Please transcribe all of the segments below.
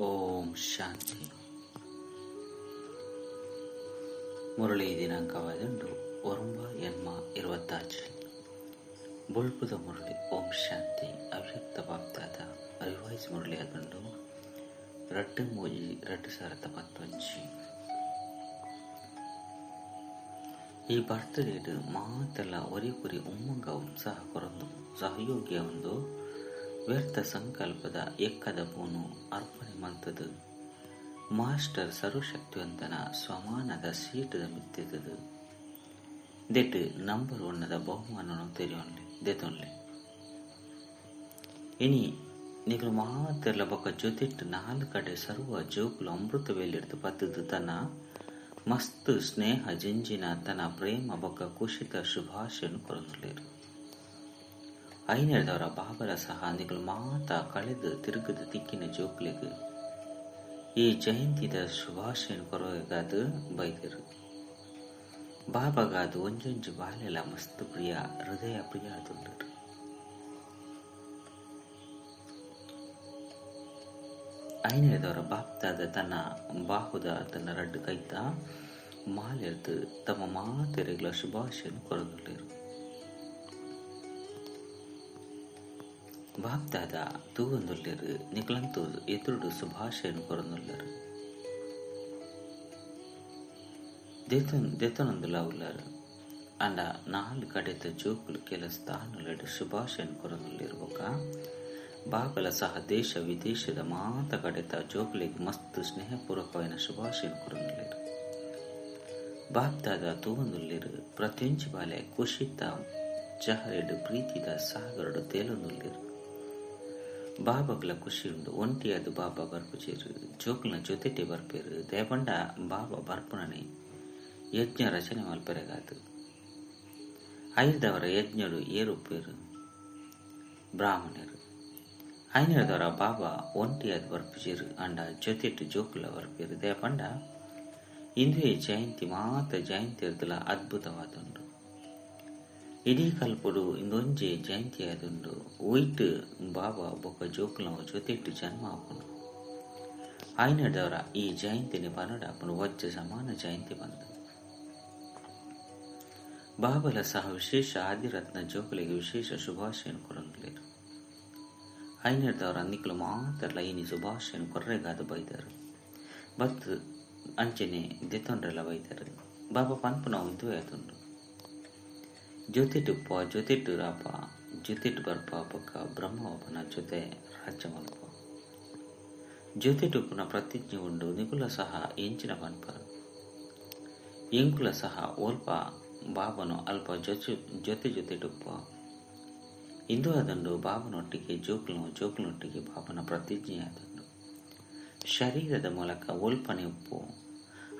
ಓಂ ಶಾಂತಿ. ಮುರಳಿ ದಿನಾಂಕವಾದುಂಡು ಒರುಂಬ ಎನ್ಮ ಇರುವತ್ತಾಜಿ ಬೊಳ್ಪುದ ಮುರಳಿ. ಓಂ ಶಾಂತಿ. ಅವ್ಯಕ್ತ ಬಾಪ್ತಾದ ರಿವೈಸ್ ಮುರಳಿ ಅದುಂಡು 2/3/2021. ಈ ಬರ್ತ್ಡೇಡ್ ಮಾತೆಲ್ಲ ಒರಿಪುರಿ ಉಮ್ಮಂಗ ಉತ್ಸಾಹ ಕೊರೊಂದು ಸಹಯೋಗಿಯ ಒಂದು ವ್ಯರ್ಥ ಸಂಕಲ್ಪದ ಎಕ್ಕದ ಪೂನು ಅರ್ಪಣೆ ಮಂತದು ಮಾಸ್ಟರ್ ಸರ್ವಶಕ್ತಿವಂತನ ಸ್ವಮಾನದ ಸೀಟದ ಮಿತ್ತಿದ್ದದು ದೆಟ್ ನಂಬರ್ ಒನ್ನದ ಬಹುಮಾನನು ತೆರಿಯೊನ್ಲೆ ದೆತೊನ್ಲೆ. ಇನಿ ನಿಗಲು ಮಾತೆರ್ಲ ಬೊಕ್ಕ ಜೊತೆಟ್ ನಾಲ್ ಕಡೆ ಸರ್ವ ಜೋಕುಲು ಅಮೃತ ವೇಲಿಡ್ದು ಪತ್ತದು ತನ್ನ ಮಸ್ತ್ ಸ್ನೇಹ ಜಿಂಜಿನ ತನ್ನ ಪ್ರೇಮ ಬೊಕ್ಕ ಕುಶಿತ ಶುಭಾಶಯನು ಕೊರೊಂದುಲ್ಲೆರ್. ಐನೆರ್ದವರ ಬಾಬರ ಸಹ ನಿಗಲು ಮಾತ ಕಳೆದು ತಿರುಗದ ತಿಕ್ಕಿನ ಜೋಕುಲೆಗ್ ಈ ಜಯಂತಿದ ಶುಭಾಶಯನು ಕೊರಗಾದು ಬೈದರು. ಬಾಬಗಾದು ಒಂಜೊಂಜಿ ಬಾಲೆಲ ಮಸ್ತ್ ಪ್ರಿಯ ಹೃದಯ ಪ್ರಿಯ ಆದುಲ್ಲೆರ್. ಐನೆರ್ದವರ ಬಾಪ್ತಾದ ತನ್ನ ಬಾಹುದ ತನ್ನ ರಡ್ಡು ಕೈತ ಮಾಲೆರ್ದು ತಮ್ಮ ಮಾತೆರೆಗ್ಲ ಶುಭಾಶಯನು ಕೊರೊಂದುಲ್ಲೆರ್. ಬಾಪ್ತಾದ ತೂವೊಂದುಲ್ಲೆರ್ ನಿಕಲಂತೂ ಎದುರುಡು ಶುಭಾಶಯನು ಕೊರೊಂದುಲ್ಲೆರ್. ದೆತೊನೊಂದುಲ ಉಲ್ಲೆರ್. ಆಂಡ ನಾಲ್ ಕಡೆತ ಜೋಕುಲು ಕೆಲ ಸ್ಥಾನೊಲೆಡ್ ಶುಭಾಶಯನು ಕೊರೊಂದುಲ್ಲೆರ್. ಬೊಕ್ಕ ಬಾಬಲ ಸಹ ದೇಶ ವಿದೇಶದ ಮಾತ ಕಡೆತ ಜೋಕುಲೆಗ್ ಮಸ್ತ್ ಸ್ನೇಹಪೂರ್ವಕವಾಯಿನ ಶುಭಾಶಯನು ಕೊರೊಂದುಲ್ಲೆರ್. ಬಾಪ್ತಾದ ತೂವೊಂದುಲ್ಲೆರ್ ಪ್ರತಿಯೊಂಜಿ ಬಾಲೆ ಕುಶಿತ ಚಹರೆಡ್ ಪ್ರೀತಿದ ಸಾಗರಡ್ ತೇಲೊಂದುಲ್ಲೆರ್. ಬಾಬಾಗ್ಲ ಖುಷಿ ಉಂಡು. ಒಂಟಿಯಾದ್ ಬಾಬಾ ಬರ್ಪುಜೆರ್, ಜೋಕುಲ್ನ ಜೊತೆಟೆ ಬರ್ಪೆರ್. ದಯಪಂಡ ಬಾಬಾ ಬರ್ಪುನನೆ ಯಜ್ಞ ರಚನೆ ಮಲ್ಪೆರೆಗಾದ್. ಐರ್ದವರ ಯಜ್ಞಡು ಏರುಪ್ಪೆರ್ ಬ್ರಾಹ್ಮಣರು. ಐನೆರ್ದವರ ಬಾಬಾ ಒಂಟಿಯಾದ್ ಬರ್ಪುಜೆರ್, ಆಂಡ ಜೊತೆಟ್ ಜೋಕುಲ ಬರ್ಪೆರ್. ದಯಪಂಡ ಇಂದುವೆ ಜಯಂತಿ ಮಾತ ಜಯಂತಿರ್ದಲ ಅದ್ಭುತವಾದುಂಡು. ಇಡೀ ಕಲ್ಪುಡು ಇಂದೊಂಜಿ ಜಯಂತಿ ಆದುಂಡು. ಒಯ್ಟ್ ಬಾಬಾ ಬೊಕ್ಕ ಜೋಕುಲ್ನ ಜೊತೆಟ್ ಜನ್ಮ ಆಪುಂಡು. ಐನೆರ್ದವರ ಈ ಜಯಂತಿನಿ ಪನಡ ಆಪುಂಡು ವಜ್ರ ಸಮಾನ ಜಯಂತಿ ಬಂದು. ಬಾಬಲ ಸಹ ವಿಶೇಷ ಆದಿರತ್ನ ಜೋಕುಲೆಗ್ ವಿಶೇಷ ಶುಭಾಶಯನು ಕೊರೊಂದುಲ್ಲೆರ್. ಐನೆರ್ದವರ ನಿಕುಲು ಮಾತೆರ್ಲ ಇನಿ ಶುಭಾಶಯನು ಕೊರ್ರೆಗಾದ್ ಬೈದರ್ ಬತ್ ಅಂಚನೆ ದೆತೊನ್ರೆಲ ಬೈದರ್. ಬಾಬಾ ಪನ್ಪುನವು ಇಂದುವೆ ಆತುಂಡು. ಜೊತೆಟ್ ಉಪ್ಪ ಜೊತೆಟ್ ರಾಪ ಜೊತೆಟ್ ಬರ್ಪ ಬೊಕ್ಕ ಬ್ರಹ್ಮ ಬಾಬನ ಜೊತೆ ರಾಜ್ಯ ಮಲ್ಪ. ಜೊತೆಟ್ ಉಪ್ಪುನ ಪ್ರತಿಜ್ಞೆ ಉಂಡು. ನಿಕುಲ ಸಹ ಎಂಚಿನ ಪನ್ಪರ್ ಎಂಕುಲ ಸಹ ಒಲ್ಪ ಬಾಬನು ಅಲ್ಪ ಜೊತೆ ಜೊತೆಟುಪ್ಪ. ಇಂದು ಆದುಂಡು ಬಾಬನೊಟ್ಟಿಗೆ ಜೋಕುಲು ಜೋಕುಲೊಟ್ಟಿಗೆ ಬಾಬನ ಪ್ರತಿಜ್ಞೆ ಆದುಂಡು. ಶರೀರದ ಮೂಲಕ ಒಲ್ಪನೆ ಉಪ್ಪು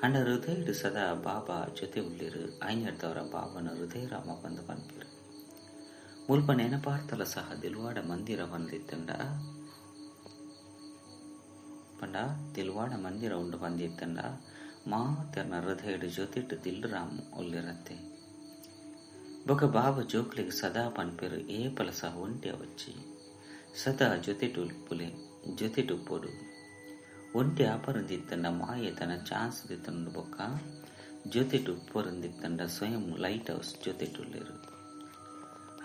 ಅಂಡ ಹೃದಯಡ್ ಸದಾ ಬಾಬಾ ಜೊತೆ ಉಲ್ಲೆರ್. ಐನೆರ್ದವರ ಬಾಬನ ಹೃದಯ ರಾಮ ಪಂದ್ ಪನ್ಪೆರ್. ಮುಲ್ಪ ನೆನಪಾರ್ತಲ ಸಹ ದಿಲ್ವಾಡ ಮಂದಿರ ಪಂದಿತ್ತಂಡ ಪಂಡ ದಿಲ್ವಾಡ ಮಂದಿರ ಉಂಡು ಪಂದಿತ್ತಂಡ ಮಾತೆರ್ನ ಹೃದಯಡ್ ಜೊತೆಟ್ ದಿಲ್ ರಾಮ್ ಉಲ್ಲೆರತ್ತೆ. ಬೊಕ ಬಾಬಾ ಜೋಕ್ಲೆಗ್ ಸದಾ ಪನ್ಪೆರ್ ಏಪಲ ಸಹ ಒಂಟಿ ಅವಚ್ಚಿ ಸದಾ ಜೊತೆಟ್ ಉಪ್ಪುಲೆ ಜೊತೆಟ್ ಉಪ್ಪೊಡು. ಒಂಟಿ ಆಪರಂದಿತ್ತಂಡ ಮಾಯೆ ತನ್ನ ಚಾನ್ಸ್ ದಿತ್ತಂಡು. ಬೊಕ್ಕ ಜೊತೆಟ್ ಉಪ್ಪರಂದಿತ್ತಂಡ ಸ್ವಯಂ ಲೈಟ್ ಹೌಸ್ ಜೊತೆಟ್ ಉಲ್ಲೆರ್.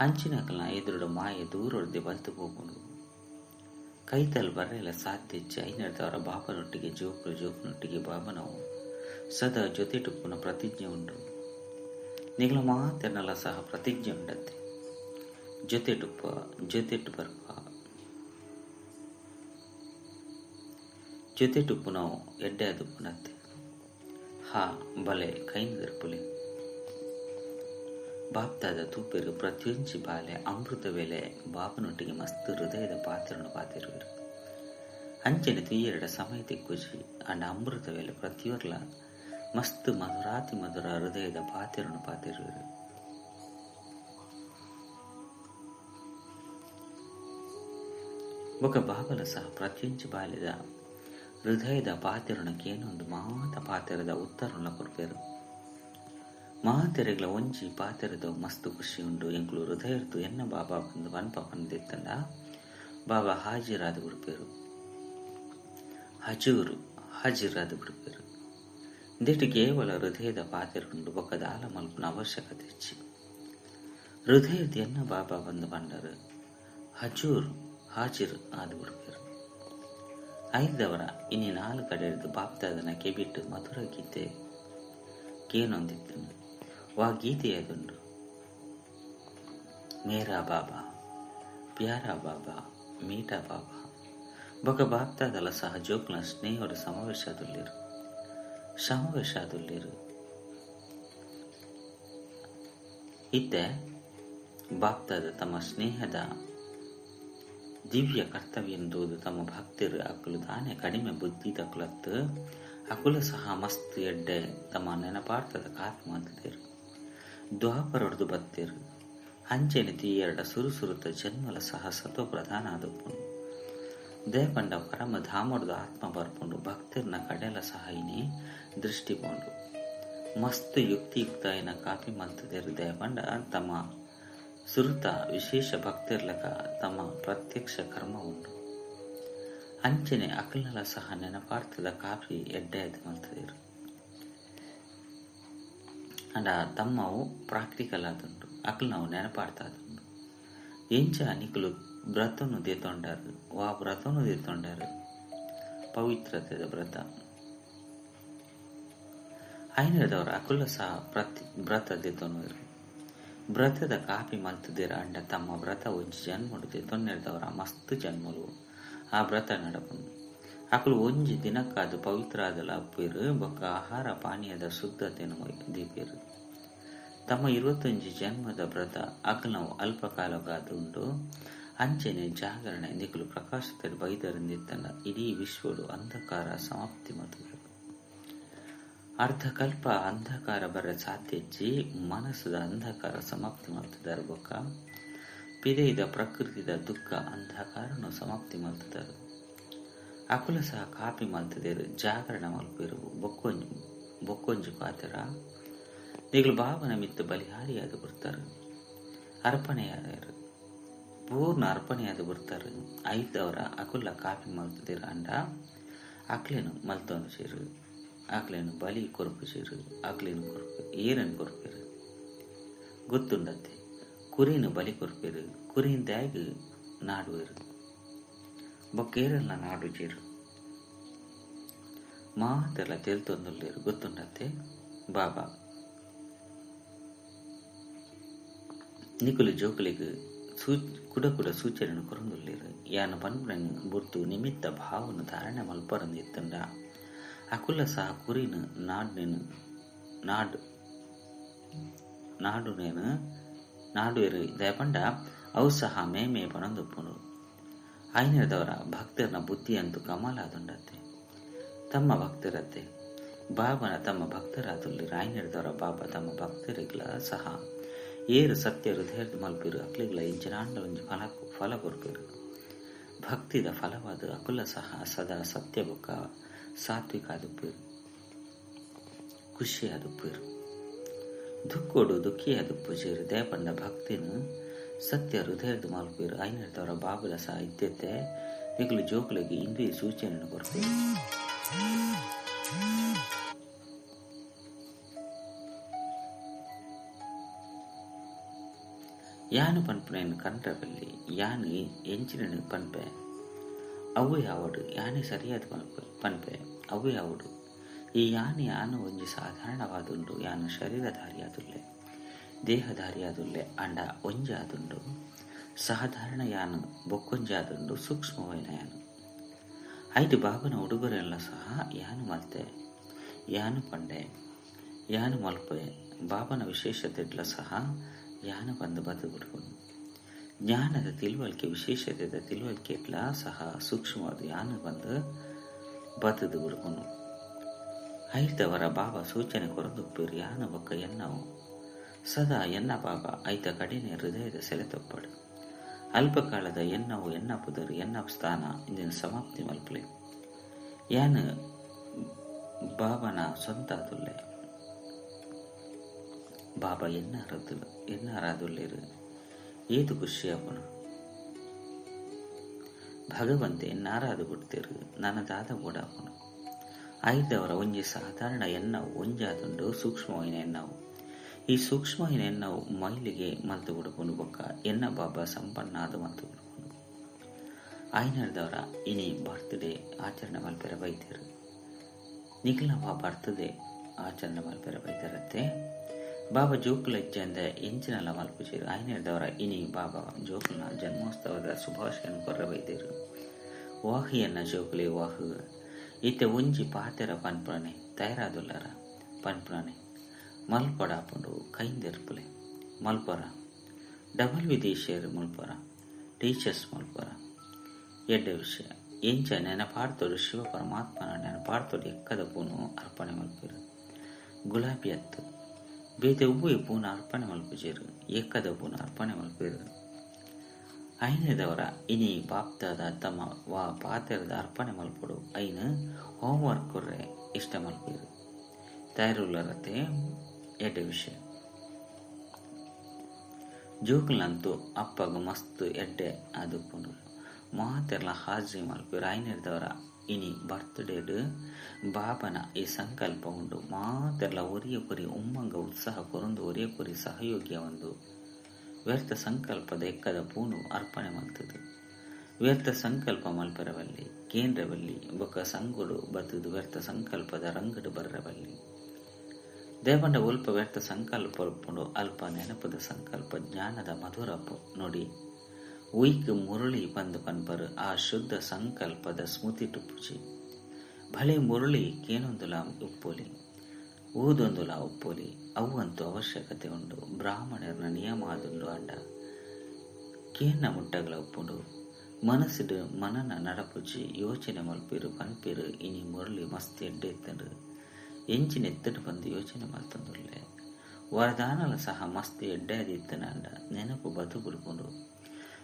ಅಂಚಿನಕಲ್ನ ಎದುರುಡು ಮಾಯೆ ದೂರೊಡ್ದೆ ಬಲ್ತು ಪೋಪುಂಡು. ಕೈತಲ್ ಬರ್ರೆಲ ಸಾಧ್ಯ ಇಜ್ಜಿ. ಐನೆರ್ದವರ ಬಾಬನೊಟ್ಟಿಗೆ ಜೋಕುಲು ಜೋಕುನೊಟ್ಟಿಗೆ ಬಾಬನವು ಸದಾ ಜೊತೆಟುಪ್ಪುನ ಪ್ರತಿಜ್ಞೆ ಉಂಡು. ನಿಗಲ ಮಾತೆರ್ನಲ ಸಹ ಪ್ರತಿಜ್ಞೆ ಉಂಡತ್ತೆ. ಜೊತೆಟುಪ್ಪ ಜೊತೆಟ್ ಬರ್ಪ ಜೊತೆಟುಪ್ಪುನವು ಎಡ್ಡೆ ಆದುಪ್ಪುನತ್ತೆ. ಹಾ ಬಲೆ ಕೈನ್ ದರ್ಪುಲೆ. ಬಾಪ್ತಾದ ತೂಪೆರು ಪ್ರತಿಯೊಂಜಿ ಬಾಲೆ ಅಮೃತ ವೇಳೆ ಬಾಬನೊಟ್ಟಿಗೆ ಮಸ್ತ್ ಹೃದಯದ ಪಾತ್ರನು ಪಾತಿರುವೆರು. ಅಂಚನೆ ತುಯ್ಯೆರಡ ಸಮಯ ತಿಕ್ಕುಜಿ. ಅಂಡ ಅಮೃತ ವೇಳೆ ಪ್ರತಿಯೊರ್ಲ ಮಸ್ತ್ ಮಧುರಾತಿ ಮಧುರ ಹೃದಯದ ಪಾತಿರನು ಪಾತಿರುವೆರು. ಬೊಕ ಬಾಬಲ ಸಹ ಪ್ರತಿಯೊಂಜಿ ಬಾಲ್ಯದ ಹೃದಯದ ಪಾತಿರನಕ್ಕೆ ಏನೊಂದು ಮಾತ ಪಾತಿರದ ಉತ್ತರನ ಕೊರ್ಪೆರು. ಮಾತೆರೆಗ್ಲ ಒಂಜಿ ಪಾತೆರದ ಮಸ್ತ್ ಖುಷಿ ಉಂಡು. ಎಂಕುಲು ಹೃದಯರ್ದು ಎನ್ನ ಬಾಬಾ ಬಂದು ಪನ್ಪ ಪಂದಿತ್ತಂಡ ಬಾಬಾ ಹಾಜಿರಾದ ಕೊರ್ಪೆರು. ಹಜೂರು ಹಾಜಿರಾದ ಬಿಡುಪೆರು. ಇಂದೆಟ್ ಕೇವಲ ಹೃದಯದ ಪಾತೆರುಂಡು ಬೊಕ್ಕ ದಾಲ ಮಲ್ಪುನ ಅವಶ್ಯಕತೆ ಇಜ್ಜಿ. ಹೃದಯದ ಎನ್ನ ಬಾಬಾ ಬಂದು ಪಂಡರು ಹಜೂರ್ ಹಾಜಿರ್ ಆದ ಬಿಡುಪೆರು. ಐದವರ ಇನಿ ನಾಲ್ ಕಡೆರ್ದು ಬಾಪ್ದಾದನ ಕೆಬಿಟ್ಟು ಮಧುರ ಗೀತೆ ಕೇನೊಂದಿತ್ತನು. ವಾ ಗೀತೆಯದುಂಡು ಮೇರಾ ಬಾಬಾ ಪ್ಯಾರಾ ಬಾಬಾ ಮೀಟಾ ಬಾಬಾ. ಬೊಕ ಬಾಪ್ದಾದಲ ಸಹ ಜೋಕ್ಲ ಸ್ನೇಹರು ಸಮಾವೇಶಾದುಲ್ಲೇರು ಸಮಾವೇಶಾದುಲ್ಲೇರು. ಇತ್ತೆ ಬಾಪ್ದಾದ ತಮ್ಮ ಸ್ನೇಹದ ದಿವ್ಯ ಕರ್ತವ್ಯ ತಮ್ಮ ಭಕ್ತರು ಅಕುಲು ದಾನೆ ಕಡಿಮೆ ಬುದ್ಧಿ ತಕುಲತ್ತು ಅಕುಲ ಸಹ ಮಸ್ತ್ ಎಡ್ಡೆ ತಮ್ಮ ನೆನಪಾರ್ಥದ ಕಾತ್ ಮಾತದೇರು ದ್ವಾಪರೊಡ್ದು ಬತ್ತೇರು. ಅಂಚೆನೆ ತೀಯರಡ ಸುರು ಸುರುತ ಜನ್ಮಲ ಸಹ ಸತ್ವ ಪ್ರಧಾನ ಆದಪ್ಪುಂಡು. ದೇಪಂಡ ಪರಮ ಧಾಮೊಡ್ದು ಆತ್ಮ ಬರ್ಪುಂಡು. ಭಕ್ತರ್ನ ಕಡೆಲ ಸಹ ಇನಿ ದೃಷ್ಟಿ ಪೋಂಡು. ಮಸ್ತ್ ಯುಕ್ತಿಯುಕ್ತ ಕಾಪಿ ಮಲ್ತದೇರು. ದೇಪಂಡ ತಮ್ಮ ಸುರುತ ವಿಶೇಷ ಭಕ್ತಿರ್ಲಕ ತಮ್ಮ ಪ್ರತ್ಯಕ್ಷ ಕರ್ಮ ಉಂಡು. ಅಂಚನೆ ಅಕಲ್ನಲ ಸಹ ನೆನಪಾರ್ಥದ ಕಾಪಿ ಎಡ್ಡೆ ಮಲ್ತದೇರು. ಅಂಡ ತಮ್ಮವು ಪ್ರಾಕ್ಟಿಕಲ್ ಆದುಂಡು, ಅಕಲ್ನವು ನೆನಪಾರ್ಥ ಆದುಂಡು. ಎಂಚ ನಿಕುಲು ವ್ರತನು ದೇತೊಂಡಾರು ವಾ ವ್ರತನು ದೇತೊಂಡಾರು ಪವಿತ್ರತೆದ ವ್ರತ. ಐನದವರ ಅಕುಲ ಸಹ ವ್ರತ ದೇತೊನುವರು. ವ್ರತದ ಕಾಪಿ ಮಲ್ತದಿರ ಅಂಡ ತಮ್ಮ ವ್ರತ ಒಂಜಿ ಜನ್ಮಡು ದೇತೊನ್ನೆರ್ದವರ ಮಸ್ತ್ ಜನ್ಮಲು ಆ ವ್ರತ ನಡಪುಂಡು. ಅಕುಲು ಒಂಜಿ ದಿನಕ್ಕಾದು ಪವಿತ್ರ ಆದಲ ಅಪ್ಪೇರು ಬೊಕ್ಕ ಆಹಾರ ಪಾನೀಯದ ಶುದ್ಧತೆಯನ್ನು ದೀಪೇರು. ತಮ್ಮ 21 ಜನ್ಮದ ವ್ರತ ಅಕಲ್ನವು ಅಲ್ಪಕಾಲಕ್ಕಾದು ಉಂಟು. ಅಂಚನೆ ಜಾಗರಣೆ ನಿಕುಲು ಪ್ರಕಾಶಿತ ಬೈದರಿಂದಿತ್ತಂಡ ಇಡೀ ವಿಶ್ವಡು ಅಂಧಕಾರ ಸಮಾಪ್ತಿ ಮತ್ತು ಅರ್ಧಕಲ್ಪ ಅಂಧಕಾರ ಬರ ಸಾಧ್ಯಜ್ಜಿ ಮನಸ್ಸದ ಅಂಧಕಾರ ಸಮಾಪ್ತಿ ಮಾಡ್ತಿದ್ದಾರೆ. ಬೊಕ್ಕ ಪಿದೆಯ್ದ ಪ್ರಕೃತಿದ ದುಃಖ ಅಂಧಕಾರನು ಸಮಾಪ್ತಿ ಮಾಡ್ತಿದ್ದಾರೆ. ಅಕುಲ ಸಹ ಕಾಪಿ ಮಲ್ತದೇರು ಜಾಗರಣ ಮಲ್ಪೇರು. ಬೊಕ್ಕೊಂಜು ಪಾತೆರ ನಿಗಲು ಭಾವನ ಮಿತ್ತು ಬಲಿಹಾರಿಯಾದ ಬರ್ತಾರೆ. ಅರ್ಪಣೆಯಾದರು ಪೂರ್ಣ ಅರ್ಪಣೆಯಾದ ಬರ್ತಾರೆ. ಐದವರ ಅಕುಲ ಕಾಪಿ ಮಲ್ತದಿರ ಅಂಡ ಅಕ್ಲೇನು ಮಲ್ತೋನು ಸೇರು ಆಕ್ಲೇನು ಬಲಿ ಕೊರ್ಪು ಸೇರು ಆಕ್ಲೇನು ಕೊರ್ಪು ಏರನ್ನು ಕೊರ್ಪೇರು ಗೊತ್ತುಂಡತ್ತೆ. ಕುರಿನು ಬಲಿ ಕೊರ್ಪೇರು ಕುರಿನ ದ್ಯಾಗ್ ನಾಡುವೆರು ಬೊಕ್ಕೇರಲ್ಲ ನಾಡು ಚೇರು ಮಾತೆಲ್ಲ ತೆಲ್ತೊಂದುಲ್ಲೇರು ಗೊತ್ತುಂಡತ್ತೆ. ಬಾಬಾ ನಿಕುಲು ಜೋಕುಲಿಗೆ ಕುಡ ಕುಡ ಸೂಚನೆ ಕೊರಂದುಲ್ಲೇರು. ಯಾನ ಪನ್ಪುನ ಬುರ್ತು ನಿಮಿತ್ತ ಭಾವನು ಧಾರಣೆ ಮಲ್ಪರಂದು ಇತ್ತಂಡ ಅಕುಲ ಸಹ ಕುರಿನು ನಾಡ್ನೇನು ನಾಡು ನಾಡುನೇನು ನಾಡುವೆರು. ದಯಪಂಡ ಅವು ಸಹ ಮೇಮೆ ಪಣಂದುಪ್ಪುಂಡು. ಐನದವರ ಭಕ್ತರನ ಬುದ್ಧಿಯಂತೂ ಕಮಲಾದುಂಡತ್ತೆ. ತಮ್ಮ ಭಕ್ತರತ್ತೆ ಬಾಬನ ತಮ್ಮ ಭಕ್ತರಾದುಲ್ಲಿ ರಾಯನಿಡ್ದವರ ಬಾಬಾ ತಮ್ಮ ಭಕ್ತರಿಗ್ಲ ಸಹ ಏರು ಸತ್ಯ ಹೃದಯದ ಮಲ್ಪಿರು ಅಕ್ಲಿಗ್ಲ ಇಂಚಿನಾಂಡಲೊಂಜಿ ಫಲ ಫಲ ಕೊರ್ಪಿರು. ಭಕ್ತಿದ ಫಲವಾದ ಅಕುಲ ಸಹ ಸದಾ ಸತ್ಯ ಬೊಕ್ಕ ಸಾತ್ವಿಕ ಆದುಪ್ಪೇರು ಖುಷಿ ಆದುಪ್ಪೇರು. ದುಃಖೋಡು ದುಃಖಿ ಆದುಪ್ಪು ಜೇರು ದೇಪಂಡ ಭಕ್ತಿನ ಸತ್ಯ ಹೃದಯದ ಮಲ್ಪಿರು. ಐನದವರ ಬಾಬುಲ ಸಹ ಇದ್ದೆತ್ತೆ ನಿಕುಲು ಜೋಕುಲಿಗೆ ಇಂದ್ರಿಯ ಸೂಚನೆಯನ್ನು ಕೊರ್ಪೇರು. ಯಾನು ಪನ್ಪುನೇನು ಕಂಡ್ರಬಲ್ಲಿ ಯಾನು ಎಂಚಿನ ಪನ್ಪೆ ಅವು ಯಾವಡು ಯಾನೆ ಸರಿಯಾದ ಪನ್ಪೆ ಅವು ಯಾವಡು. ಈ ಯಾನು ಯಾನು ಒಂಜಿ ಸಾಧಾರಣವಾದುಂಡು. ಯಾನು ಶರೀರಧಾರಿಯಾದುಲ್ಲೆ ದೇಹಧಾರಿಯಾದುಲ್ಲೆ ಅಂಡ ಒಂಜಾದುಂಡು. ಸಾಧಾರಣ ಯಾನು ಬೊಕ್ಕೊಂಜಾದುಂಡು ಸೂಕ್ಷ್ಮವೈನ ಯಾನು. ಐದು ಬಾಬನ ಉಡುಗೊರೆಲ್ಲ ಸಹ ಯಾನು ಮಲ್ತೆ ಯಾನು ಪಂಡೆ ಯಾನು ಮಲ್ಪೆ ಬಾಬನ ವಿಶೇಷತೆಡ್ಲ ಸಹ ಯಾನು ಬಂದು ಬದು ಬಿಡ್ಕೊಂಡು. ಜ್ಞಾನದ ತಿಳುವಳಿಕೆ ವಿಶೇಷತೆದ ತಿಳುವಳಿಕೆ ಇಟ್ಲ ಸಹ ಸೂಕ್ಷ್ಮವಾದ ಯಾನು ಬಂದು ಬತ್ತದು ಬಿಡ್ಕೊಂಡು. ಐತವರ ಬಾಬಾ ಸೂಚನೆ ಕೊರದುಪ್ಪೇರು ಯಾನು ಬೊಕ್ಕ ಎನ್ನವು ಸದಾ ಎನ್ನ ಬಾಬಾ ಐತ ಕಡಿಮೆ ಹೃದಯದ ಸೆಳೆತೊಪ್ಪಡು. ಅಲ್ಪಕಾಲದ ಎನ್ನವು ಎನ್ನ ಪುದರ್ ಎನ್ನ ಸ್ಥಾನ ಇಂದಿನ ಸಮಾಪ್ತಿ ಮಲ್ಪಲೆ. ಯಾನು ಬಾಬನ ಸ್ವಂತ ಅದುಲ್ಲೆ ಬಾಬಾ ಎನ್ನ ಎನ್ನಾರಾದುಲ್ಲೇರು ಏದು ಖುಷಿ ಆಪುಂಡು. ಭಗವಂತೆ ನಾರಾದ ಬಿಡ್ತೇರು ನನದಾದ ಬೋಡಾಪುಂಡು. ಐದವರ ಒಂಜಿ ಸಾಧಾರಣ ಎನ್ನವು ಒಂಜಾದುಂಡು ಸೂಕ್ಷ್ಮವಾಯಿನ ಎನ್ನವು. ಈ ಸೂಕ್ಷ್ಮವಾಯಿನ ಎನ್ನವು ಮೈಲಿಗೆ ಮಲ್ತು ಬಿಡ್ಪುಂಡು ಬೊಕ್ಕ ಎನ್ನ ಬಾಬಾ ಸಂಪನ್ನಾದ ಮಲ್ತು ಬಿಡ್ಪುಂಡು. ಐನರ್ದವರ ಇನಿ ಬರ್ತ್ಡೇ ಆಚರಣೆ ಮಲ್ಪೆರ ಬೈತೇರು. ನಿಖಿಲವ ಬರ್ತ್ಡೇ ಆಚರಣೆ ಮಲ್ಪೆರ ಬೈತರತ್ತೆ. ಬಾಬಾ ಜೋಕುಲ ಇಜ್ಜಂದ ಎಂಚಿನಲ ಮಲ್ಪುಜೇರು. ಐನರ್ದವರ ಇನಿ ಬಾಬಾ ಜೋಕುಲನ ಜನ್ಮೋತ್ಸವದ ಶುಭಾಶಯನ ಕೊರ್ರ ಬೈತೇರು. ವಾಹಿಯನ್ನ ಜೋಕುಲೆ ವಾಹು ಇತ್ತೆ ಒಂಜಿ ಪಾತೆರ ಪನ್ಪುಣನೆ ತಯಾರಾದುಲ್ಲರ ಪನ್ಪುಣನೆ ಮಲ್ಪಡಾಪುಂಡು ಕೈಂದೆರ್ಪುಲೆ ಮಲ್ಪರ ಡಬಲ್ ವಿದೇಶಿಯರು ಮಲ್ಪರ ಟೀಚರ್ಸ್ ಮಲ್ಪರ ಎಡ್ಡೆ ವಿಷಯ ಎಂಚ ನೆನಪಾಡ್ತೋಡು ಶಿವ ಪರಮಾತ್ಮನ ನೆನಪಾಡ್ತೋಡು ಎಕ್ಕದ ಪೂನು ಅರ್ಪಣೆ ಮಲ್ಪೆರು. ಗುಲಾಬಿ ಅತ್ತು ಬೇತೆ ಉಬ್ಬು ಪೂನ ಅರ್ಪಣೆ ಮಲ್ಪುಜೇರು ಎಕ್ಕದ ಪೂನ ಅರ್ಪಣೆ ಮಲ್ಪೆರು. ಐನದವರ ಇನಿ ಬಾಪ್ತಾದ ತಮ್ಮ ವಾ ಪಾತೆರದ ಅರ್ಪಣೆ ಮಲ್ಪಡು ಐನ ಹೋಮ್ವರ್ಕ್ ಕೊರ್ರೆ ಇಷ್ಟ ಮಲ್ಪೇರು. ತಯಾರುಲ್ಲರತೆ ಎಡ್ಡೆ ವಿಷಯ. ಜೋಕುಲಂತೂ ಅಪ್ಪಗ ಮಸ್ತ್ ಎಡ್ಡೆ ಆದುಪ್ಪುಂಡು ಮಾತೆರ್ಲ ಹಾಜರಿ ಮಲ್ಪೇರು. ಐನದವರ ಇನಿ ಬರ್ತ್ಡೇಡ್ ಬಾಬನ ಈ ಸಂಕಲ್ಪ ಉಂಡು ಮಾತೆರ್ಲ ಒರಿಯ ಕೊರಿ ಉಮ್ಮಂಗ ಉತ್ಸಾಹ ಕೊರೊಂದು ಒರಿಯ ಕೊರಿ ಸಹಯೋಗಿಯ ಒಂದು ವ್ಯರ್ಥ ಸಂಕಲ್ಪದ ಎಕ್ಕದ ಪೂನು ಅರ್ಪಣೆ ಮಲ್ತದು. ವ್ಯರ್ಥ ಸಂಕಲ್ಪ ಮಲ್ಪೆರವಲ್ಲಿ ಕೇಂದ್ರವಲ್ಲಿ ಬೊಕ್ಕ ಸಂಗುಡು ಬತ್ತದು ವ್ಯರ್ಥ ಸಂಕಲ್ಪದ ರಂಗಡು ಬರ್ರವಲ್ಲಿ. ದೇವಂಡ ಉಲ್ಪ ವ್ಯರ್ಥ ಸಂಕಲ್ಪ ಉಪ್ಪುಂಡು ಅಲ್ಪ ನೆನಪದ ಸಂಕಲ್ಪ ಜ್ಞಾನದ ಮಧುರ ನೋಡಿ ಉಯ್ಕ್ ಮುರುಳಿ ಬಂದು ಪನ್ಪರು ಆ ಶುದ್ಧ ಸಂಕಲ್ಪದ ಸ್ಮೃತಿ ಟುಪ್ಪುಜಿ. ಭಲೆ ಮುರುಳಿ ಕೇನೊಂದುಲ ಉಪ್ಪೊಲಿ ಊದೊಂದುಲ ಉಪ್ಪೊಲಿ ಅವಂತೂ ಅವಶ್ಯಕತೆ ಉಂಡು. ಬ್ರಾಹ್ಮಣರನ ನಿಯಮ ಆದುಂಡು ಅಂಡ ಕೇನ ಮುಟ್ಟಗಳ ಉಪ್ಪುಂಡು. ಮನಸ್ಸಿಡು ಮನನ ನಡಪುಜಿ ಯೋಚನೆ ಮಲ್ಪಿರು ಪನ್ಪಿರು ಇನಿ ಮುರಳಿ ಮಸ್ತ್ ಎಡ್ಡೆ ಎತ್ತಂಡು ಎಂಚಿನ ಎತ್ತಡು ಬಂದು ಯೋಚನೆ ಮಲ್ತಂದುಲ್ಲೆ. ವರದಾನಲ ಸಹ ಮಸ್ತ್ ಎಡ್ಡೆ ಅದಿತ್ತನಂಡ ನೆನಪು ಬತು ಬಿಡ್ಕೊಂಡು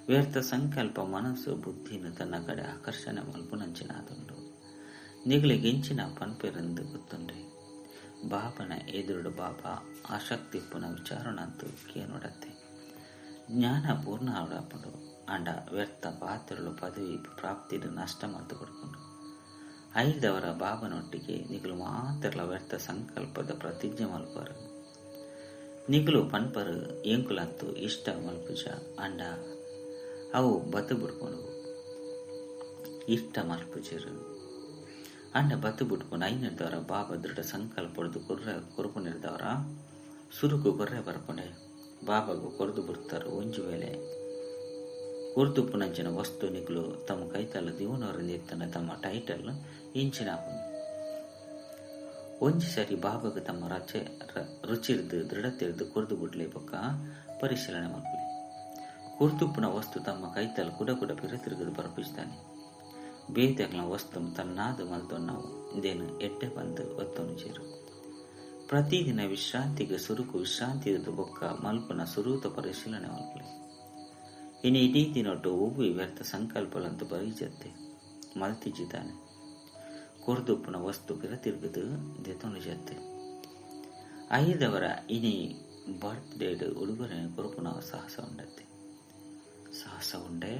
ವ್ಯರ್ಥ ಸಂಕಲ್ಪ ಮನಸ್ಸು ಬುದ್ಧಿನ ತನ್ನ ಕಡೆ ಆಕರ್ಷಣೆ ಮಲ್ಪುನಂಚಿನಾದುಂಡು. ನಿಗಳಿಗೆ ಎಂಚಿನ ಪನ್ಪಿರಂದು ಗೊತ್ತುಂಡೆ. ಬಾಬನ ಎದುರುಡು ಬಾಬಾ ಆಸಕ್ತಿ ಪುನ ವಿಚಾರಣಂತು ಕೇನೊಡತ್ತೆ. ಜ್ಞಾನ ಪೂರ್ಣ ಆವಡಪುಂಡು ಅಂಡ ವ್ಯರ್ಥ ಪಾತ್ರಳು ಪದವಿ ಪ್ರಾಪ್ತಿಡು ನಷ್ಟ ಮಲ್ತು ಕೊಡ್ಕೊಂಡು. ಐದವರ ಬಾಬನೊಟ್ಟಿಗೆ ನಿಗಲು ಮಾತ್ರಲ ವ್ಯರ್ಥ ಸಂಕಲ್ಪದ ಪ್ರತಿಜ್ಞೆ ಮಲ್ಪರು. ನಿಗಲು ಪನ್ಪರು ಎಂಕುಲಂತು ಇಷ್ಟ ಮಲ್ಪುಜ ಅಂಡ ಅವು ಬತ್ತು ಬಿಡ್ಕೊಂಡು ಇಷ್ಟ ಮಲ್ಪುಜರು ಅಂಡ ಬತ್ತು ಬಿಟ್ಕೊಂಡು ಐನದವರ ಬಾಬಾ ದೃಢ ಸಂಕಲ್ಪ ಹೊಡೆದು ಕೊರ್ರೆ ಕೊರುಪು ನಿರ್ದವರ ಸುರುಕು ಕೊರ್ರೆ ಬರ್ಪಣೆ ಬಾಬಾಗು ಕೊರೆದು ಬಿಡ್ತಾರೆ. ಒಂಜು ವೇಳೆ ಕೊರ್ದು ಪುನಂಚಿನ ವಸ್ತು ನಿಗುಲು ತಮ್ಮ ಕೈತಲ್ಲ ದಿವನವರಿಂದ ಎತ್ತನ ತಮ್ಮ ಟೈಟಲ್ ಇಂಚಿನ ಒಂಜಿ ಸರಿ ಬಾಬಾಗ ತಮ್ಮ ರಚೆ ರುಚಿರ್ದು ದೃಢತಿರ್ದು ಕೊರ್ದು ಬಿಡ್ಲೆ ಬೊಕ್ಕ ಪರಿಶೀಲನೆ ಮಲ್ಪಲೆ. ಕುರ್ತುಪ್ಪುನ ವಸ್ತು ತಮ್ಮ ಕೈತಲ್ ಕುಡ ಕುಡ ಪಿರತಿರುಗದು ಬರಪಿಸ್ತಾನೆ. ಬೇತೆಗ್ಲ ವಸ್ತು ತನ್ನಾದ ಮಲ್ತೊನ್ನವು ಇದೇನು ಎಡ್ಡೆ ಬಂದು ಒತ್ತೊನು ಚೇರು. ಪ್ರತಿದಿನ ವಿಶ್ರಾಂತಿಗೆ ಸುರುಕು ವಿಶ್ರಾಂತಿ ಬೊಕ್ಕ ಮಲ್ಪನ ಸುರೂತ ಪರಿಶೀಲನೆ ಮಲ್ಪಲೆ. ಇನ್ನು ಇಡೀ ದಿನೊಟ್ಟು ಒವ್ವಿ ವ್ಯರ್ಥ ಸಂಕಲ್ಪಲಂತೂ ಬರೀಜತ್ತೆ ಮಲ್ತಿಜಿತಾನೆ. ಕೊರ್ದುಪ್ಪುನ ವಸ್ತು ಪಿರತಿರುಗದು ದೆತೊನು ಜತ್ತೆ. ಐದವರ ಇನಿ ಬರ್ತ್ಡೇಡ್ ಉಡುಗೊರೆ ಕೊರುಪುನ ಸಾಹಸ ಉಂಡತ್ತೆ. ಸಾಹಸ ಉಂಡೆ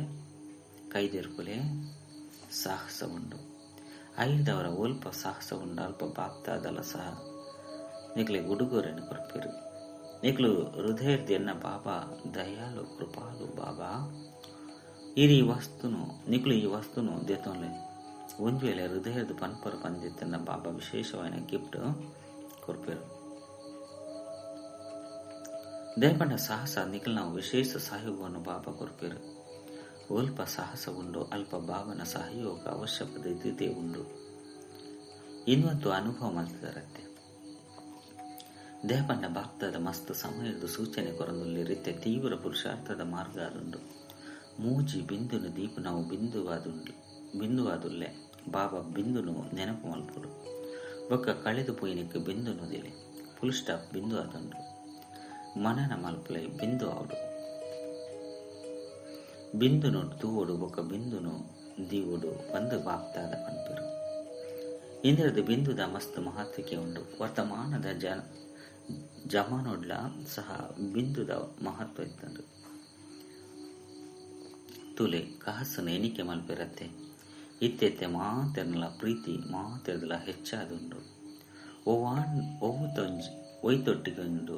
ಕೈದೆರ್ಪುಲೆ ಸಾಹಸ ಉಂಡು. ಐದವರ ಒಲ್ಪ ಸಾಹಸ ಉಂಡು ಅಲ್ಪ ಬಾಪ್ತಾದಲ ಸಹ ನಿಕ್ಲೆ ಉಡುಗೊರೆಯನ್ನು ಕೊರ್ಪಿರು. ನಿಕ್ಲು ಹೃದಯದ ಎನ್ನ ಬಾಬಾ ದಯಾಳು ಕೃಪಾಲು ಬಾಬಾ ಇರಿ ವಸ್ತುನು ನಿಕ್ಲು ಈ ವಸ್ತುನು ದೆತೊನ್ಲೆ. ಒಂದು ವೇಳೆ ಹೃದಯದ ಪನ್ಪರು ಪಂದಿತ್ತನ್ನ ಬಾಬಾ ವಿಶೇಷವಾದ ಗಿಫ್ಟ್ ಕೊರ್ಪಿರು. ದೇಪಂಡ ಸಾಹಸ ನಿಖಲ್ ನಾವು ವಿಶೇಷ ಸಹಯೋಗವನ್ನು ಬಾಬಾ ಕೊರ್ಪಿರು. ಅಲ್ಪ ಸಾಹಸ ಉಂಡು ಅಲ್ಪ ಬಾಬನ ಸಹಯೋಗ ಅವಶ್ಯಕತೆ ಇದ್ದಿದ್ದೇ ಉಂಡು ಇನ್ನೊಂದು ಅನುಭವ ಮಲ್ತಿದಾರತ್ತೆ. ದೇಪಂಡ ಬಾಪ್ತದ ಮಸ್ತ್ ಸಮಯದ ಸೂಚನೆ ಕೊರಂದುಲ್ಲಿ ರೀತಿಯ ತೀವ್ರ ಪುರುಷಾರ್ಥದ ಮಾರ್ಗ ಅದುಂಡು. ಮೂಜಿ ಬಿಂದುನು ದೀಪ ನಾವು ಬಿಂದುವಾದುಂಡು ಬಿಂದುವಾದುಲ್ಲೆ ಬಾಬಾ ಬಿಂದುನು ನೆನಪು ಮಲ್ಪುಡು ಬೊಕ್ಕ ಕಳೆದು ಪೋಯಿನಕ್ಕೆ ಬಿಂದುನು ದಿಲೆ ಫುಲ್ ಸ್ಟಾಪ್ ಬಿಂದು ಆದುಂಡು. ಮನನ ಮಲ್ಪಲೆ ಬಿಂದು ಆವಡು ಬಿಂದುನು ತೂವಡು ಬೊಕ್ಕ ಬಿಂದುನು ದೀವುಡು ಬಂದು ಬಾಪ್ತಾದ ಪನ್ಪೆರು. ಇಂದ್ರದ ಬಿಂದುದ ಮಸ್ತ್ ಮಹತ್ವಕ್ಕೆ ಉಂಡು. ವರ್ತಮಾನದ ಜಮಾನೊಡ್ಲ ಸಹ ಬಿಂದುದ ಮಹತ್ವ ಇತ್ತಂಡು. ತುಲೆ ಕಾಸನ ಎಣಿಕೆ ಮಲ್ಪೆರತ್ತೆ ಇತ್ತೆತ್ತೆ ಮಾತೆರ್ನಲ ಪ್ರೀತಿ ಮಾತೆರ್ದಲ ಹೆಚ್ಚಾದುಂಡು ಒವಾನ್ ಒವು ತೊಂಜಿ ಒಯ್ತೊಟ್ಟಿಗೊಂಡು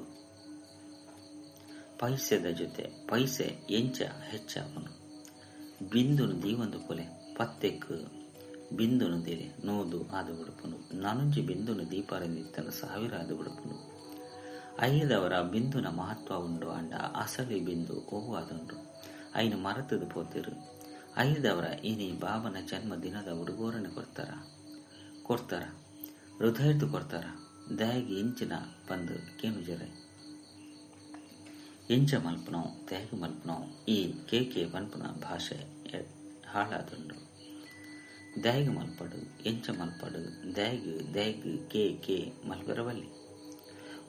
ಪೈಸೆದ ಜೊತೆ ಪೈಸೆ ಎಂಚ ಹೆಚ್ಚಾಪುಂಡು ಬಿಂದುನು ದೀವೊಂದು ಪೊಲೆ ಪತ್ತೆಕ್ ಬಿಂದುನು ದಿಲೆ ನೂದು ಆದು ಬಿಡುಪುಂಡು ನಾನೊಂಜಿ ಬಿಂದುನು ದೀಪಾರಂದಿತ್ತನ ಸಾವಿರ ಆದು ಬಿಡುಪುಂಡು ಐದವರ ಬಿಂದುನ ಮಹತ್ವ ಉಂಡು ಅಂಡ ಅಸಲಿ ಬಿಂದು ಒವು ಆದುಂಡು ಐನು ಮರತದ ಪೋತಿರು ಐದವರ ಇನಿ ಬಾಬನ ಜನ್ಮ ದಿನದ ಉಡುಗೋರನೆ ಕೊರ್ತಾರ ಕೊರ್ತಾರ ಹೃದಯದ್ದು ಕೊರ್ತಾರ ದಾಗಿ ಇಂಚಿನ ಬಂದು ಕೇನುಜರೆ ಎಂಚ ಮಲ್ಪನೋ ತ್ಯಾಗ ಮಲ್ಪನೋ ಈ ಕೇಕೆ ಪನ್ಪುನ ಭಾಷೆ ಹಾಳಾದುಂಡು ದ್ಯಾಗ ಮಲ್ಪಡು ಎಂಚ ಮಲ್ಪಡು ದ್ಯಾಗ್ ದ್ಯಾಗ್ ಕೆ ಕೆ ಮಲ್ಪೆರವಲ್ಲಿ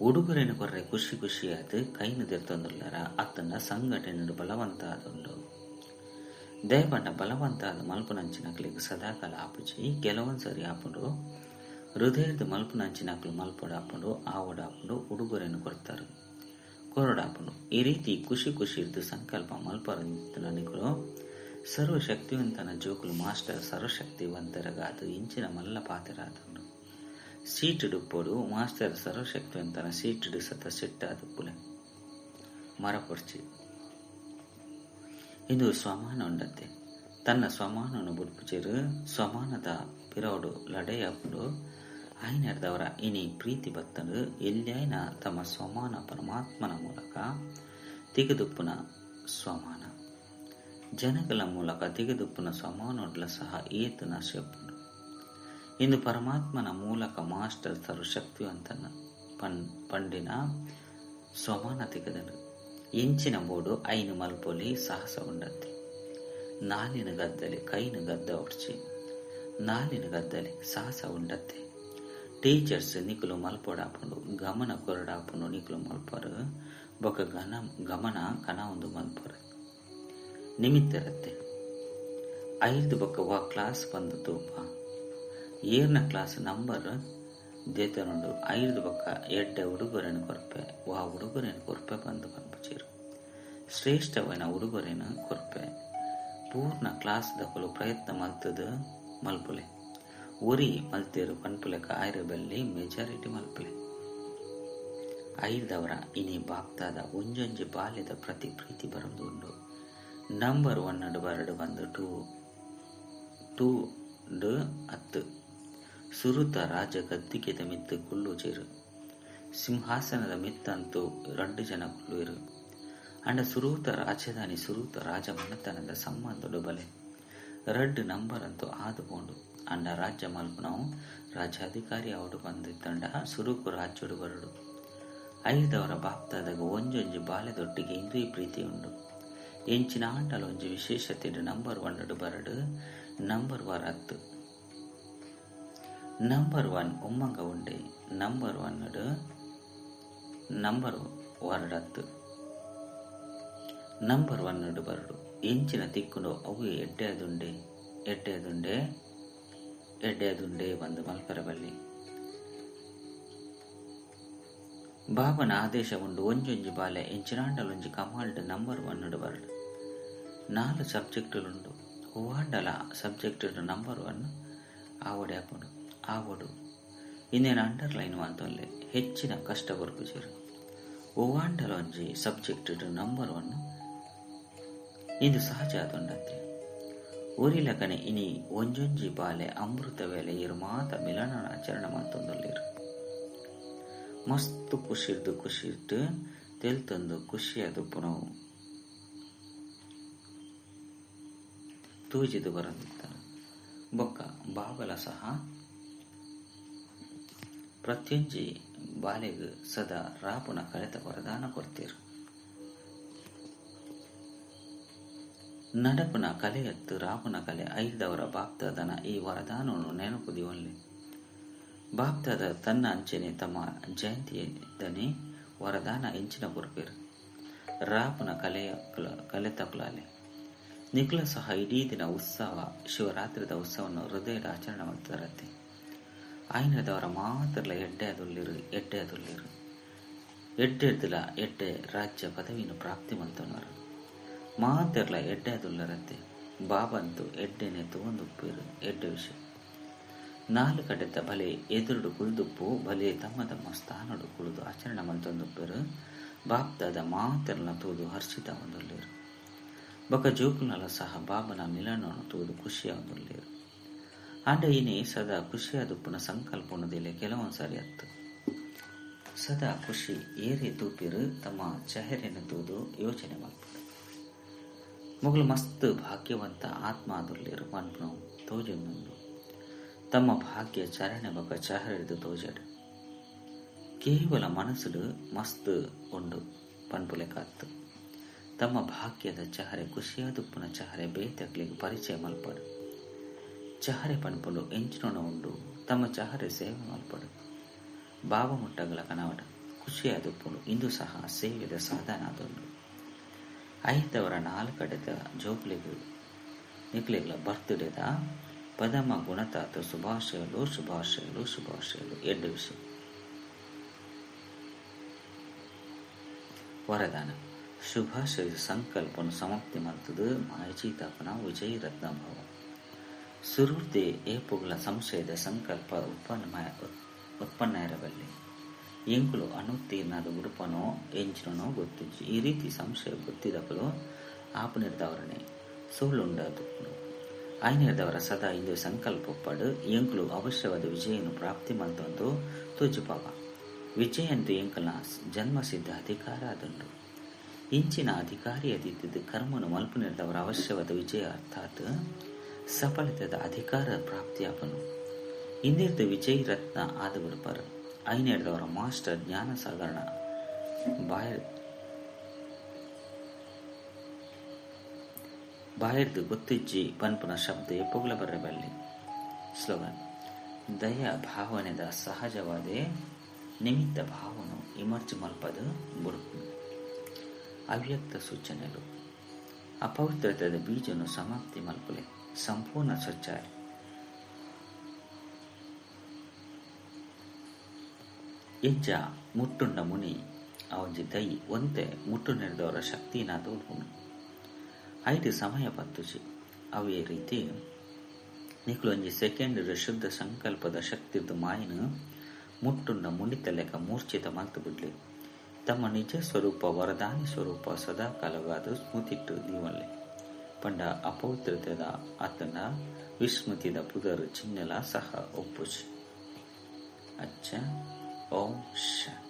ಉಡುಗೊರೆನು ಕೊರ್ರೆ ಖುಷಿ ಖುಷಿಯಾದ ಕೈನು ದೆರ್ತೊಂದುಲ್ಲರ ಅತ್ತನ ಸಂಘಟನೆ ಬಲವಂತ ಆದುಂಡು ದಯಪಂಡ ಬಲವಂತ ಆದ ಮಲ್ಪುನಂಚಿನಕ್ಲೆಗ್ ಸದಾಕಾಲ ಆಪುಜಿ ಕೆಲವೊಂದು ಸರಿ ಆಪುಂಡು ಹೃದಯದ ಮಲ್ಪುನಂಚಿನಕ್ಲು ಮಲ್ಪೊಡಾಪುಂಡು ಆವಡಾಪುಂಡು ಉಡುಗೊರೆನು ಕೊರ್ತಾರೆ ಕೊರಡಾಪುಂಡು. ಈ ರೀತಿ ಖುಷಿ ಖುಷಿ ಇದ್ದು ಸಂಕಲ್ಪ ಮಲ್ಪರಂತನಿಕಲು ಸರ್ವಶಕ್ತಿವಂತನ ಜೋಕುಲು ಮಾಸ್ಟರ್ ಸರ್ವಶಕ್ತಿವಂತರಗಾದು ಇಂಚಿನ ಮಲ್ಲ ಪಾತ್ರರಾದುಂಡು. ಸೀಟುಡುಪ್ಪೊಡು ಮಾಸ್ಟರ್ ಸರ್ವಶಕ್ತಿವಂತನ ಸೀಟುಡು ಸತ ಸಿಟ್ಟಾದ ಪುಲೆ ಮರಪೊರ್ಚಿ ಇದು ಸ್ವಮಾನ ಉಂಡತ್ತೆ. ತನ್ನ ಸ್ವಮಾನವನ್ನು ಬುಡ್ಪುಚೇರು ಸ್ವಮಾನದ ಪಿರೌಡು ಲಡೆಯಪ್ಪುಡು ಆಯ್ನರ್ದವರ ಇನಿ ಪ್ರೀತಿ ಬತ್ತನು ಎಲ್ಯಾಯ್ನ ತಮ್ಮ ಸ್ವಮಾನ ಪರಮಾತ್ಮನ ಮೂಲಕ ತಿಗದುಪ್ಪುನ ಸ್ವಮಾನ ಜನಗಳ ಮೂಲಕ ತಿಗದುಪ್ಪುನ ಸ್ವಮಾನೊಡ್ಲ ಸಹ ಏತು ನಶೆಪ್ಪುಂಡು. ಇಂದು ಪರಮಾತ್ಮನ ಮೂಲಕ ಮಾಸ್ಟರ್ ಸರ್ವಶಕ್ತಿವಂತನ ಪಂಡಿನ ಸ್ವಮಾನ ತಿಗದನು ಎಂಚಿನ ಬೋಡು ಐನು ಮಲ್ಪೊಲಿ ಸಾಹಸ ಉಂಡತ್ತೆ. ನಾಲಿನ ಗದ್ದಲೆ ಕೈನ ಗದ್ದ ಒಡ್ಚಿ ನಾಲಿನ ಗದ್ದಲೆ ಸಾಹಸ ಉಂಡತ್ತೆ. ಟೀಚರ್ಸ್ ನಿಕುಲು ಮಲ್ಪೊಡಾಪುಂಡು ಗಮನ ಕೊರಡಾಪುಂಡು ನಿಕುಲು ಮಲ್ಪರು ಬೊಕ ಗಮನ ಕನ ಒಂದು ಮಲ್ಪರು ನಿಮಿತ್ತರತ್ತೆ. ಐದು ಬೊಕ್ಕ ವಾ ಕ್ಲಾಸ್ ಬಂದು ತೂಪ ಏರ್ನ ಕ್ಲಾಸ್ ನಂಬರ್ ದೇತನುಂಡು ಐದು ಬೊಕ್ಕ ಎಡ್ಡೆ ಉಡುಗೊರೆನು ಕೊರ್ಪೆ ವಾ ಉಡುಗೊರೆನು ಕೊರ್ಪೆ ಬಂದು ಪನ್ಪುಚೀರು ಶ್ರೇಷ್ಠವೈನ ಉಡುಗೊರೆನು ಕೊರ್ಪೆ ಪೂರ್ಣ ಕ್ಲಾಸ್ ದಕುಲು ಪ್ರಯತ್ನ ಮಲ್ತದ ಮಲ್ಪುಲೆ ಒರಿ ಮಲ್ತೇರು ಪನ್ಪುಲೆಕ ಆಯ್ರ ಬಲ್ಲಿ ಮೆಜಾರಿಟಿ ಮಲ್ಪುಲೆ. ಐದವರ ಇನಿ ಬಾಪ್ತಾದ ಒಂಜೊಂಜಿ ಬಾಲ್ಯದ ಪ್ರತಿ ಪ್ರೀತಿ ಬರಂದು ಉಂಡು. ನಂಬರ್ ಒನ್ ಬರಡು ಬಂದು ಟೂ ಟೂ ಡು ಹತ್ತು ಸುರುತ ರಾಜ ಗದ್ದಿಗೆದ ಮಿತ್ತು ಕುಳ್ಳುಜಿರು ಸಿಂಹಾಸನದ ಮಿತ್ತಂತೂ ರಡ್ಡು ಜನ ಕುಳ್ಳುವಿರು. ಅಂಡ ಸುರೂತ ರಾಜಧಾನಿ ಸುರೂತ ರಾಜ ಮನೆತನದ ಸಂಬಂಧಡು ಬಲೆ ರಡ್ಡು ನಂಬರ್ ಅಂತೂ ಆದುಕೊಂಡು ಅಂಡ ರಾಜ್ಯ ಮಲ್ಪನವು ರಾಜ್ಯಾಧಿಕಾರಿ ಅವಡು ಬಂದಿತ್ತಂಡ ಸುರುಕು ರಾಜ್ಯಡು ಬರಡು. ಐದವರ ಬಾಪ್ತಾದಾಗ ಒಂಜೊಂಜಿ ಬಾಲ್ಯದೊಟ್ಟಿಗೆ ಇಂದ್ರಿಯ ಪ್ರೀತಿ ಉಂಡು. ಎಂಚಿನ ಆಂಡಲ ಒಂಜಿ ವಿಶೇಷತೆ ನಂಬರ್ ಒನ್ ಬರಡು ನಂಬರ್ ವಾರ್ ಹತ್ತು ನಂಬರ್ ಒನ್ ಉಮ್ಮಂಗ ಉಂಡೆ ನಂಬರ್ ಒನ್ ನಂಬರ್ ವಾರಡತ್ತು ನಂಬರ್ ಒನ್ ಬರಡು ಎಂಚಿನ ತಿಕ್ಕುಂಡು ಅವು ಎಡ್ಡೆದುಂಡೆ ಎಡ್ಡೆದುಂಡೆ ಎಡ್ಡೆದುಂಡೆ ಬಂದು ಮಲ್ಪರಬಲ್ಲಿ. ಬಾಬನ ಆದೇಶ ಉಂಡು ಒಂಜೊಂಜಿ ಬಾಲೆ ಎಂಚಿನಾಂಡಲೊಂಜಿ ಕಮಾಲ್ಡ್ ನಂಬರ್ ಒನ್ ಬರಡು. 4 ಸಬ್ಜೆಕ್ಟುಲುಂಡು ಹೂವಾಂಡಲ ಸಬ್ಜೆಕ್ಟ್ ನಂಬರ್ ಒನ್ ಆವಡೆ ಆಪುಂಡು ಆವಡು ಇನ್ನೇನು ಅಂಡರ್ಲೈನ್ ಅಂತೊಲ್ಲೆ ಹೆಚ್ಚಿನ ಕಷ್ಟ ಬರುಪುಜೆರು. ಹೂವಾಂಡಲೊಂಜಿ ಸಬ್ಜೆಕ್ಟ್ ನಂಬರ್ ಒನ್ ಇಂದು ಸಹಜ ಆದುಂಡತ್ತೆ. ಊರಿಲಕನೆ ಇನಿ ಒಂಜೊಂಜಿ ಬಾಲೆ ಅಮೃತ ವೇಳೆ ಇರು ಮಾತ ಮಿಲನ ಆಚರಣೆ ಮಾತೊಂದೊಲ್ಲಿರು. ಮಸ್ತ್ ಖುಷಿರ್ದು ಖುಷಿರ್ದು ತೆಲ್ತೊಂದು ಖುಷಿಯಾದ ಪುನವು ತೂಜಿದು ಬರಂದಿತ್ತಾನೆ. ಬೊಕ್ಕ ಬಾಬಲ ಸಹ ಪ್ರತ್ಯಂಜಿ ಬಾಲೆಗ್ ಸದಾ ರಾಪುನ ಕಳೆತ ವರದಾನ ಕೊಡ್ತೀರು. ನಡಪುನ ಕಲೆಯತ್ತು ರಾಪುನ ಕಲೆ ಐದವರ ಬಾಪ್ತಾದನ ಈ ವರದಾನವನ್ನು ನೆನಪು ದಿವನ್ಲಿ. ಬಾಪ್ತಾದ ತನ್ನ ಅಂಚನೆ ತಮ್ಮ ಜಯಂತಿಯದನೆ ವರದಾನ ಎಂಚಿನ ಕೊರ್ಪೇರು ರಾಪುನ ಕಲೆಯ ಕಲೆತಕುಲಾಲೆ. ನಿಖಲ ಸಹ ಇಡೀ ದಿನ ಉತ್ಸವ ಶಿವರಾತ್ರಿದ ಉತ್ಸವವನ್ನು ಹೃದಯದ ಆಚರಣೆ ಮಾಡ್ತಾರತ್ತೆ. ಆಯ್ನದವರ ಮಾತ್ರಲ ಎಡ್ಡೆ ಅದೊಲ್ಲಿರು ಎಡ್ಡೆ ಅದೊಲ್ಲಿರು ಎಡ್ಡೆಡ್ದಲ ಎಡ್ಡೆ ರಾಜ್ಯ ಪದವಿಯನ್ನು ಪ್ರಾಪ್ತಿ ಮಂತನವರು. ಮಾತೆರ್ಲ ಎಡ್ಡೆ ಆದುಲ್ಲರತ್ತೆ. ಬಾಬಂತು ಎಡ್ಡೆನೆ ತೂವೊಂದುಪ್ಪುವೆರ್ ಎಡ್ಡೆ ವಿಷಯ. ನಾಲ್ ಕಡೆತ ಬಲೆ ಎದುರುಡು ಕುಲ್ದುಪ್ಪು ಬಲೆ ತಮ್ಮ ತಮ್ಮ ಸ್ಥಾನೊಡು ಕುಲ್ಲುದು ಆಚರಣೆ ಮಲ್ತೊಂದುಪ್ಪೆರ್. ಬಾಪ್ದಾದ ಮಾತೆರ್ನ ತೂದು ಹರ್ಷಿತಾವೊಂದುಲ್ಲೆರ್. ಬೊಕ ಜೋಕುಲ್ನಲ ಸಹ ಬಾಬನ ಮಿಲನೊನು ತೂದು ಖುಷಿಯಾವೊಂದುಲ್ಲೆರ್. ಆಂಡ ಇನಿ ಸದಾ ಖುಷಿಯಾದುಪ್ಪುನ ಸಂಕಲ್ಪೊನು ದೀಲೆ ಕೆಲವೊಂದು ಸಾರಿ ಅತ್ತ್. ಸದಾ ಖುಷಿ ಏರೇ ತೂಪೆರ್ ತಮ್ಮ ಚೆಹರೆನ್ ತೂದು ಯೋಚನೆ ಮಲ್ಪಡ್. ಮೊಕುಲು ಮಸ್ತ್ ಭಾಗ್ಯವಂತ ಆತ್ಮ ಆದುಲ್ಲೆರ್ ಪನ್ಪುನವು ತೋಜೊಂದುಂಡು. ತಮ್ಮ ಭಾಗ್ಯ ಚರಣೆ ಬೊಕ ಚೆಹರೆರ್ದ್ ತೋಜಡ್. ಕೇವಲ ಮನಸ್ಸುಡು ಮಸ್ತ್ ಉಂಡು ಪನ್ಪುಲೆಕ ಅತ್ತ್. ತಮ್ಮ ಭಾಗ್ಯದ ಚೆಹರೆ ಖುಷಿಯಾದುಪ್ಪುನ ಚೆಹರೆ ಬೇತೆಕ್ಲೆಗ್ ಪರಿಚಯ ಮಲ್ಪಡ್. ಚೆಹರೆ ಪನ್ಪುಂಡು ಎಂಚಿನ ಉಂಡು ತಮ್ಮ ಚೆಹರೆ ಸೇವೆ ಮಲ್ಪಡ್. ಬಾಬಾ ಮುಟ್ಟಗಲ ಕನವಡ್ ಖುಷಿಯಾದುಪ್ಪುಂಡು ಇಂದು ಸಹ ಸೇವೆದ ಸಾಧನ ಆದುಂಡು. ಐತವರ ನಾಲ್ ಕಡೆತ ಜೋಕ್ಲೆಗ್ ನಿಕ್ಲೆಗ್ಲ ಬರ್ತ್ಡೇದ ಪದಮ ಗುಣತಾತ ಶುಭಾಶಯಲು ಶುಭಾಶಯಲು ಶುಭಾಶಯಲು ಎಡ್ಡೆ ವಿಷಯ. ವರದಾನ ಶುಭಾಶಯ ಸಂಕಲ್ಪನು ಸಮಾಪ್ತಿ ಮಲ್ತುದು ಮಾಯಜೀತಾಪನ ವಿಜಯ ರತ್ನ ಭಾವ. ಸುರುರ್ದೆ ಏಪುಗಳ ಸಂಶಯದ ಸಂಕಲ್ಪ ಉತ್ಪನ್ನ ಇರಬಲ್ಲೆ. ಎಂಕುಲು ಅನುತ್ತೀರ್ಣದ ಉಡುಪನೋ ಎಂಚಿನೋ ಗೊತ್ತಿಜ್ಜಿ. ಈ ರೀತಿ ಸಂಶಯ ಬುದ್ಧಿದಕಲು ಆಪನಿರ್ದವರನೆ ಸೋಲುಂಡಾದುಪ್ಪುಂಡು. ಆಯ್ನಿರ್ದವರ ಸದಾ ಇಂದು ಸಂಕಲ್ಪೊಪ್ಪಡು ಎಂಕುಲು ಅವಶ್ಯವಾದ ವಿಜಯನು ಪ್ರಾಪ್ತಿ ಮಲ್ತೊಂದು ತೋಜುಪಾವ. ವಿಜಯಂತು ಎಂಕಲ್ನ ಜನ್ಮಸಿದ್ಧ ಅಧಿಕಾರ ಆದುಂಡು. ಇಂಚಿನ ಅಧಿಕಾರಿ ಅದಿತ್ತಿದ್ದು ಕರ್ಮನು ಮಲ್ಪುನಿರ್ದವರ ಅವಶ್ಯವಾದ ವಿಜಯ ಅರ್ಥಾತ್ ಸಫಲತೆದ ಅಧಿಕಾರ ಪ್ರಾಪ್ತಿಯಾಪನು. ಇಂದಿರ್ದ ವಿಜಯ ರತ್ನ ಆದ ಬಿಡುಪರ್. ಐನೇರ್ದವರ ಮಾಸ್ಟರ್ ಜ್ಞಾನ ಸಾಗರಣ ಬಾಯಿರ್ದು ಗೊತ್ತಿಜ್ಜಿ ಪನ್ಪುನ ಶಬ್ದ ಎಪ್ಪುಗ್ಲ ಬರ್ರೆ ಬಲ್ಲಿ. ಸ್ಲೋಗನ್ ದಯ ಭಾವನೆದ ಸಹಜವಾದೇ ನಿಮಿತ್ತ ಭಾವನು ಇಮರ್ಜ್ ಮಲ್ಪದ ಬುಡುಪು. ಅವ್ಯಕ್ತ ಸೂಚನೆಲು ಅಪವಿತ್ರತೆದ ಬೀಜನು ಸಮಾಪ್ತಿ ಮಲ್ಪುಲೆ ಸಂಪೂರ್ಣ ಸ್ವಚ್ಛ. ಎಂಚ ಮುಟ್ಟುಂಡ ಮುನಿ ಅವಂಜಿ ದೈ ಒಂತೆ ಮುಟ್ಟು ನೆರೆದವರ ಶಕ್ತಿನಾದ ಉಪ್ಪುಂಡು. ಐದು ಸಮಯ ಪತ್ತುಜಿ. ಅವೇ ರೀತಿ ನಿಕ್ಲು ಒಂಜಿ ಸೆಕೆಂಡ್ ಶುದ್ಧ ಸಂಕಲ್ಪದ ಶಕ್ತಿರ್ದು ಮಾಯಿನ ಮುಟ್ಟುಂಡ ಮುನಿತ ಲೆಕ್ಕ ಮೂರ್ಛಿತ ಮಲ್ತು ಬಿಡ್ಲಿ. ತಮ್ಮ ನಿಜ ಸ್ವರೂಪ ವರದಾನಿ ಸ್ವರೂಪ ಸದಾ ಕಾಲವಾದ ಸ್ಮೃತಿಟ್ಟು ದೀವಲ್ಲೆ. ಪಂಡ ಅಪವಿತ್ರತೆದ ಆತನ ವಿಸ್ಮೃತಿದ ಪುದರ್ ಚಿಹ್ನೆಲ ಸಹ ಒಪ್ಪುಜಿ. ಅಚ್ಚ ಓಂ ಶಾಂತಿ.